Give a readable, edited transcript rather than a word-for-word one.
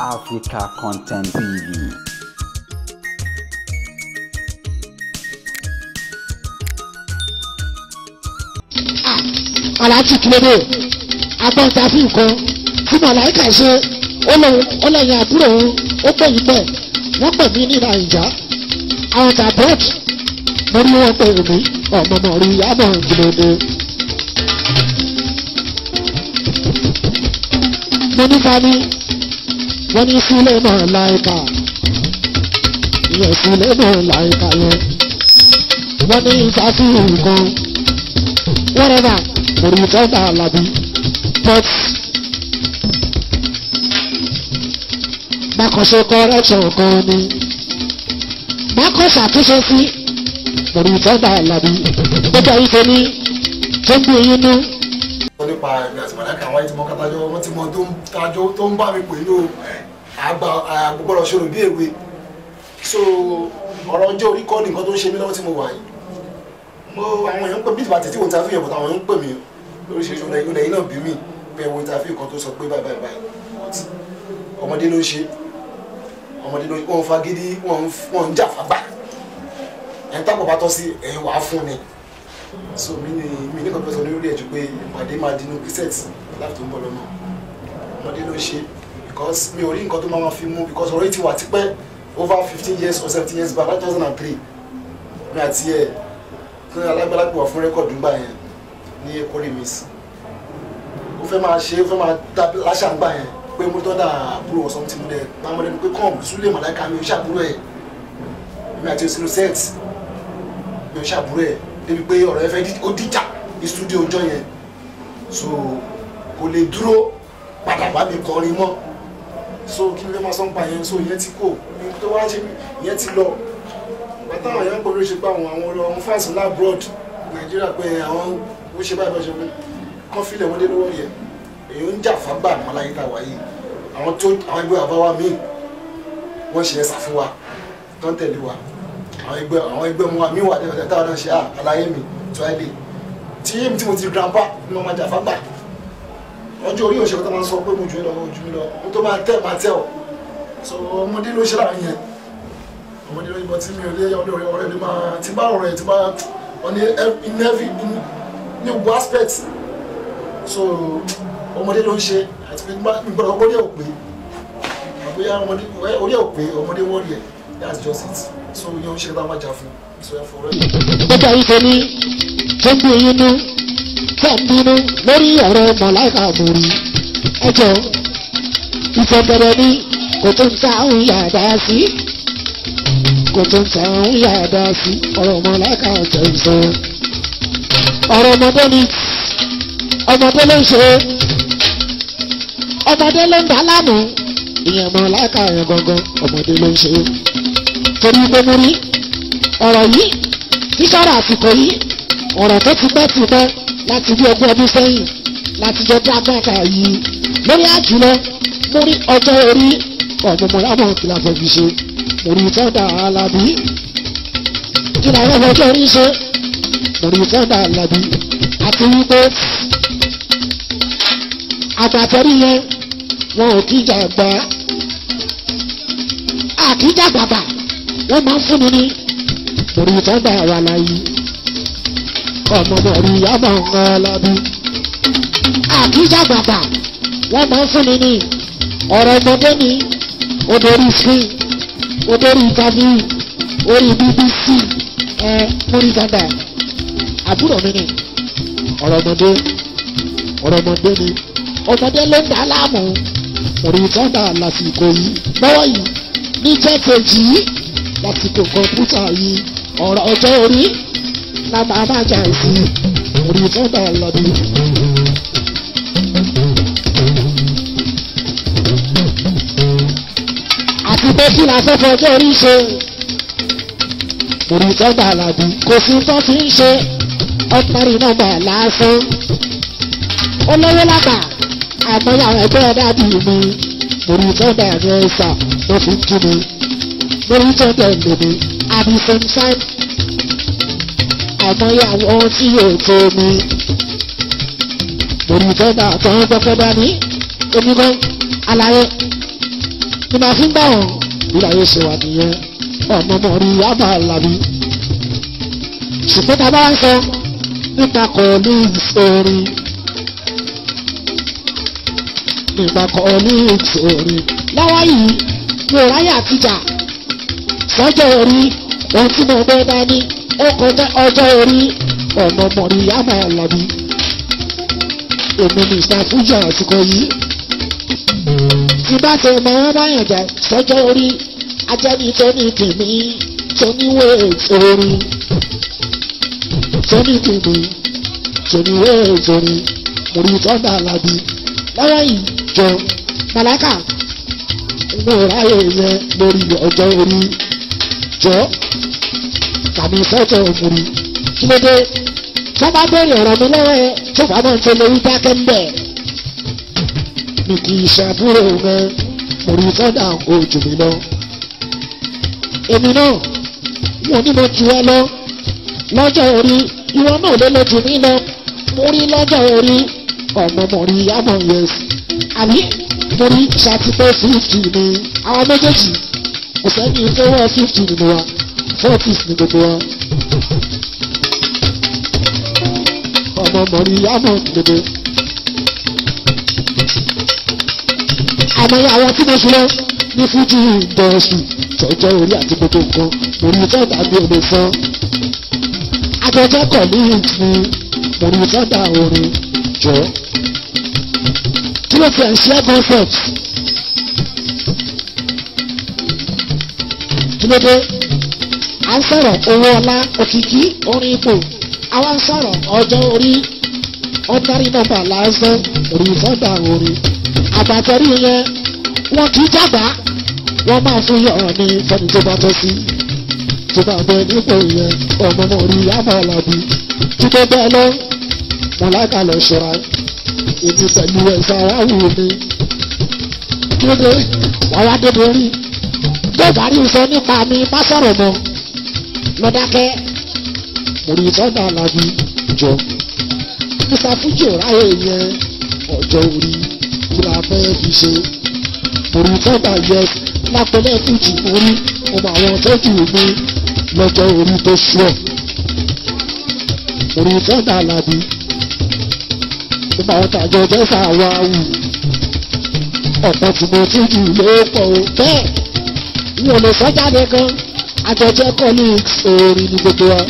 Africa Content TV. Aláàjì kìlódé agbọ́nta fún nǹkan tí màláìka ṣe ó lẹ́yìn àbúrò òun ó pè yín bẹ́ẹ̀ wọ́n pè mí ní Nàìjà àwọn tàbọ́ọ̀t mo rí wọn pè mí ọmọ mọ̀ rí àmọ̀ kìlódé. Mo ní fani wọ́n ní sílẹ̀ náà láìka ìyẹn sílẹ̀ náà láìka yẹn wọ́n ní ìfàfihàn nǹkan whatever mo rí tọ́gbà Àlàbí but mákànṣe correction kan ni mákànṣe àtúnṣe sí mo rí tọ́gbà Àlàbí gbogbo ayé tó ní tó ń bí yín nú. Sọ nípa ẹ̀mí àti màláìka àwọn ayé tí mo kàtàjọ wọ́n ti mọ tó ń tajọ tó ń bá mi pè ní o àgbà àgbọ̀gbọ̀rọ̀ ṣòro bí èwe. So ọ̀rọ̀ ọjọ́ orí kọ́ ni nǹkan tó ń ṣe mí lọ́wọ́ tí mo wà yìí. Mo àwọn èèyàn ń pè mí ìbàtí tí wọ́n ta fíyàn bọ̀tà àwọn èèyàn ń pè mí lóríṣiríṣi ọ̀nà ìlú náà bí mi pé wọ́n ta fíyàn kan tó sọ pé báyìí báyìí báyìí. Ọmọdé ló ń ṣe, ọmọdé ló ń wọ́n fagídí wọ́n ń jà fagbá. Ẹ̀ń tápọ̀ bá tọ́ sí ẹ̀yìn wàá fún ni. So mi ní kan tó sọ lórí ẹ̀ ju pé ìpàdé máa dinú kíṣẹ́ẹ̀tì láti tó ń bọ̀ lọ́nà. Ọmọdé ló ń ṣe because mi ò rí nǹkan tó máa fi mú because ọ̀rọ̀ yìí ti wà tipẹ́ over 15 years or 17 years back, 2003 mi àti ẹ̀ kí alágbára pè wá fún rẹ́kọ̀dù ńgbà yẹn ní Èkó Remix. Ó fẹ́ máa ṣe ó fẹ́ máa dá láṣà ńgbà yẹn pé mo tọ́ da àbúrò ọ̀sán tí mo dẹ̀ pamọ́ lẹ́nu pé kàn Súlè Màláìka mi ò ṣàbúrò ẹ̀, mi àti òsínú set mi ò ṣàbúrò ẹ̀ débi pé ọ̀rọ̀ ẹ fẹ́ ó dìjà ní studio ọjọ́ yẹn. So kò lè dúró padà bá mi kọrin mọ́. So kí ló máa sọ ń pa yẹn, so ìyẹn ti kò tó wá ṣe ìyẹn ti lọ. Bàtà àwọn èèyàn pẹ̀lú ṣe pé àwọn fans ńlá abroad Nàìjíríà pé àwọn ó ṣe báyìí bá ṣe pé kán fílẹ̀ wọ́n dé lọ́wọ́ yẹn. Èèyàn ń jà fágbà mọ́ láyé tá a wà yìí. Àwọn tó àwọn ẹgbẹ́ bàbá wa míì wọ́n ṣe ẹ̀sà fún wa tó ń tẹ̀lé wa. Àwọn ẹgbẹ́ mu wa míì wà tẹ́lẹ̀ táwọn náà ṣe àlàyé mi tó ẹ lè. Tí èmi tí mo ti grandpa ni mo máa jà fágbà. Ọjọ́ orí òṣèlú tó máa ń sọ pé mo jù ú lọ, mo jù ú lọ. Mo tó máa tẹ̀ máa tẹ̀ ọ́. So ọmọdé ló ṣe láàrin yẹn. Ọmọdé ló yìnbọn tí mi ò lé ọdún ọ̀rẹ́ mi máa ti bá ọ̀rẹ́ ti bá ọ ní in every ní gbogbo aspect. So ọmọdé ló ń ṣe àti pé mi gbọ́dọ̀ ọmọdé ò pé àbóyá ọmọdé orí ò pé ọmọdé wọ́n rí ẹ̀, that's just it. So ìyẹn ń ṣe ká máa jà fún so ẹ fọ ọ̀rẹ́. Gbogbo ayé tó ní tó ń bí yín nú tó ń bínú lórí ọ̀rọ̀ màláìka àmúrí ẹjọ́ ìfọ̀bẹ̀rẹ̀ ni kò tó ń ta òun yàrá sí kò tó ń ta òun yàrá sí ọ̀rọ̀ màláìka tẹ̀ ń sọ. Ọ̀rọ̀ ọmọdé ni ọmọdé ló ń ṣe ọmọdé ló ń dá láàmú ìyẹn màláìka yẹn gangan ọmọdé ló ń ṣe. Torí pé mo rí ọ̀rọ̀ yìí tí sọ̀rọ̀ àsìkò yìí ọ̀rọ̀ tó ti pẹ́ ti pẹ́ láti bí 20 ọdún sẹ́yìn láti jọ dágbàkà yìí lórí àjùlọ mo rí ọjọ́ orí ọmọ mọ̀lámọ̀ kí la fẹ́ fi ṣe mo rí tọ́ndà Àlàbí kí la fẹ́ fọjọ́ orí ṣe mo rí tọ́ndà Àlàbí àti wípé àgbàtẹ́rí yẹn wọn ò kíjà gbà àkíjà bàbà wọ́n máa ń fúnni ní mo rí tọ́ndà wà láyé ọmọ mọ̀rí ọmọ Àlàbí àkíjà bàbà wọ́n máa ń fúnni ní ọ̀rọ̀ ọmọdé ni odori screen odori interview orí BBC ẹ mórí dada àbúrò mi ni ọ̀rọ̀ ọmọdé ni ọmọdé ló ń dá láàmú orí tọ́ndà lásìkò yìí lọ́wọ́ yìí ní jẹ́kejì yìí lásìkò kọ̀ǹpútà yìí ọ̀rọ̀ ọjọ́ orí la máa má jà sí orí tọ́ndà lọ́dún. Àti pé kí la fẹ́ fọjọ́ orí ṣe orí tọ́gbà Àlàbí kò sí tó fi ń ṣe ordinary number lásán olówó lágbà àmọ́ àwọn ẹgbẹ́ dábì mi orí tọ́gbà ní ẹ̀sà ló fi ń kí mi orí tọ́gbà lèmi at the same time àmọ́ àwọn tí yóò tó mi orí tọ́gbà tó ń gbọ́kọ́ dání omi kan àlàyé. Ni màá fi ń gbà wọ́n ìlàyé ṣe wà nìyẹn ọmọ Mọ̀ríyámọ̀ Àlàbí. Ṣùgbọ́n tá a bá ń sọ nípa colleagues orin nípa colleagues orin lọ́wọ́ yìí mi ò ráyè àtijà sọ́jọ́ orí ohun tí mo gbé dání ó kọjá ọjọ́ orí ọmọ Mọ̀ríyámọ̀ Àlàbí. Èmi ní ìsàfújà àsìkò yìí tí bá ṣe mọ wọn bá yàn jà sọ́jọ́ orí ajẹ́ni tó ní tèmi tó ní wéètì orí tó ní tèmi tó ní wéètì orí mo rí tọ́ndà Àlàbí lọ́wọ́ yìí jọ màláìkà mo ráyè yẹn lórí ọjọ́ orí jọ tàbí sọ́tọ̀ òmùrí kí ló dé tó bá béèrè ọ̀rọ̀ mi lọ́wọ́ ẹ tó bá mọ̀ tó lórí dákẹ́ ń bẹ̀. Mi kì í ṣàbúrò rẹ mo rí tọ́ndà kò jù mí lọ. Èmi náà mo ní mo jù ẹ lọ lọ́jọ́ orí ìwọ náà ló lọ jù mí lọ mo rí lọ́jọ́ orí ọmọ Mọ̀ríyámọ̀ yẹs àbí mo rí ṣàtìpẹ́ 50 ni àwọn méjèèjì kò sẹ́ni tó wọ́ 50 nínú wa 40s ní gbogbo wa. Ọmọ Mọ̀ríyámọ̀ gbogbo. Àmọ́ àwọn tí mo fi lọ ní fújì industry tọjọ́ orí àti gbogbo nǹkan mo rí tọ́ta mi ò lè sọ. Àjọjọ́ colleagues ni mo rí tọ́ta orin jọ. Kí ló ti ẹ̀ ń ṣe concept? Kí ló dé? À ń sọ̀rọ̀ owó ọlá òkìkí orin ipò àwa ń sọ̀rọ̀ ọjọ́ orí ordinary number lásán orí tọ́ta orin. Àgbàtẹ́rí yẹn wọ́n kì í jàgbá wọ́n máa fún yọ̀ ní fẹ́ni tó bá tọ́ sí tó bá bẹ nípò yẹn ọmọ Mọ̀ríyámọ̀ Àlàbí tí tó bẹ́ẹ̀ lọ mọ̀láìkà lọ ṣọ́ra èmi pẹ̀lú ẹ̀sán aráwù mi kí ló dé wàá wá débi rí tó bá rí sọ nípa mi má sọ̀rọ̀ mọ́ lọ dákẹ́ mo rí tọ́ndà Àlàbí jọ Mr. Fuji ráyè yẹn ọjọ́ orí kí la fẹ́ fi ṣe mo rí tọ́ndà yẹn lápẹ́lẹ́ fújì orí ọmọ àwọn tọ́jú mi lọ́jọ́ orí tó ṣùọ́ mo rí tọ́ndà Àlàbí ọmọ àwọn tàjọ jẹ́sà wá wù ọ̀pọ̀ tí mo tún jù ló pọ̀ o bẹ́ẹ̀ n ò lè sọ jáde gan àjọjẹ́ colleagues orin ní gbogbo wa.